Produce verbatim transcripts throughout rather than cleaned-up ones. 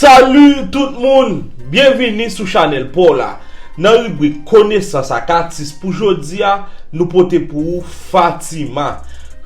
Salut tout moun! Byenvini sou chanèl pa w la. Nan ribrik Konesans ak Atis pou jodi a, nou pote pou ou Fatima.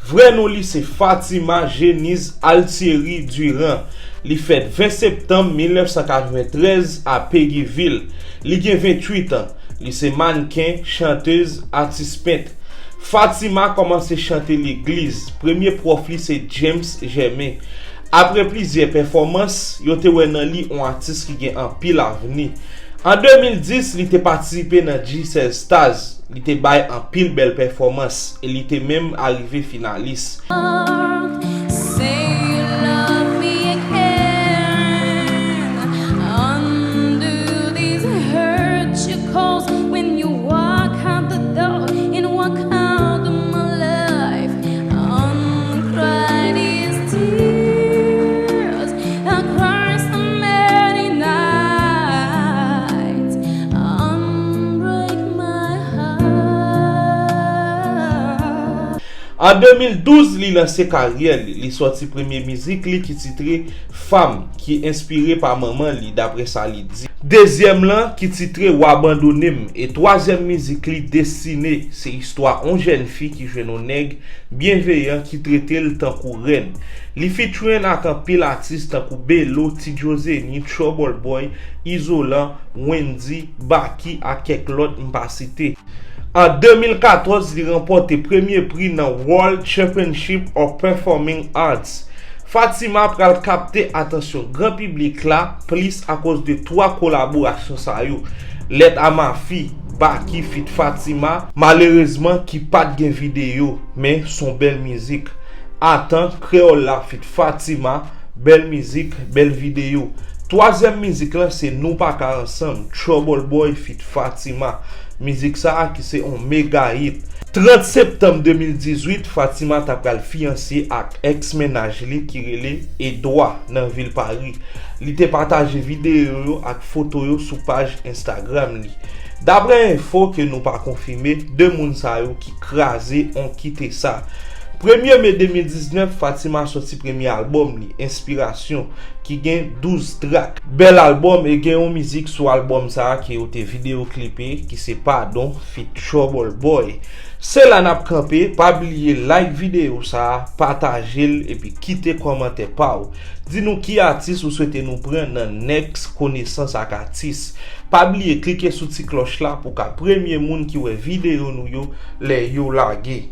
Vrè non li se Fatima Génise Altieri Durand. Li fèt ven septanm mil nèf san katreventrèz a Péguy-Ville. Li gen venntuit an. Li se mannken, chantez, atis pent. Fatima kòmanse chante legliz. Premye pwòf li se James Germain. Apre plizyè pèfòmans, yo te wè nan li yon atis ki gen anpil avni. An de mil dis, li te patisipe nan G sèz Stars. Li te bay anpil bèl pèfòmans e li te menm arive finalis. Say you love me again. Undo these hurts you caused when you walk out the door and walk out of my life. Uncry these tears. I cry so many nights. Unbreak my heart. An de mil douz, li lanse karyè li. Li sòti premye mizik li ki titre Femme, ki enspire pa manman li, dapre sa li di. Dezyèm lan, ki titre W Abandone m, e twazyèm mizik li, Destine, se istwa yon jèn fi ki jwenn yon nèg byenveyan ki trete l tankou rèn. Li featuring ak anpil atis tankou Belo, Ti Djo Zeni, Trouble Boy, Izolan, Wendy, Baky ak kèk lòt m pa site. An de mil katòz, li ranpòte premye pri nan World Championship of Performing Arts. Fatima pral kapte atansyon gran piblik la plis akoz de twa kolaborasyon sa yo, Lèt a Mafi, Baky feat Fatima, malerezman ki pa t gen videyo, men s on bèl mizik. Atan, Kreyòl la feat Fatima, bèl mizik, bèl videyo. Twazyèm mizik lan se Nou Pa Ka Ansanm, Trouble Boy feat Fatima. Mizik sa a ki se yon mega hit. Trant septanm de mil dizuit, Fatima ta pral fiyanse ak èks mennaj li ki rele Edouard nan vil Pari. Li te pataje videyo yo ak foto yo sou paj Instagram li. Dapre enfo ke nou pa konfime, de moun sa yo ki kraze on kite sa. Premye me de mil diznèf, Fatima sòti premye albòm li, Enspirasyon, ki gen douz trak. Bèl albòm e gen yon mizik sou albòm sa a ke yo te videyo klipe, ki se Padon feat Trouble Boy. Se la n ap kanpe, pa bliye like videyo sa a, pataje l epi kite kòmantè pa w. Di nou ki atis ou swete nou pran nan next Konesans ak Atis. Pa bliye klike sou ti klòch la pou w ka premye moun ki wè videyo nou yo lè yo lage.